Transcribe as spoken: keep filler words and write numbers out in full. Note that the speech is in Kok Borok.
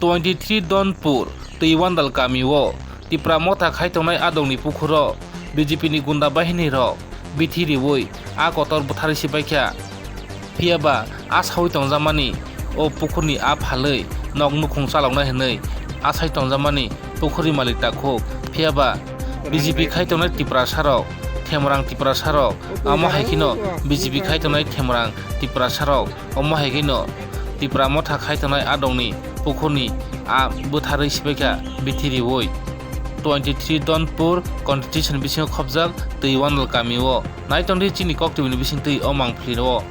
Twenty three Donpur Twiwandal kamio Tipra Motha khai tongnai adongni pukhuro B J P ni gunda bahini rok bithi riwi a kotor bwtharwi sipaikha. Phiyaba a sawi tongjakmani o pukhurni a phalwi nok nukhung chaloknai hwnwi asai tongjakmani pukhurni malik takhuk. Phiyaba B J P khai tongnai Tiprasarok, Themrang Tiprasarok, omo hai kheno B J P khai tongnai Themrang Tiprasarok, omo hai kheno Tipra Motha khai tongnai adongni pukhurni a bwtharwi sipaikha bithi riwi. Twenty three Donpur constitution bisingo khopjak Twiwandal kamio. Naitongdi chini koktwibini bisingtwi o mangphliro.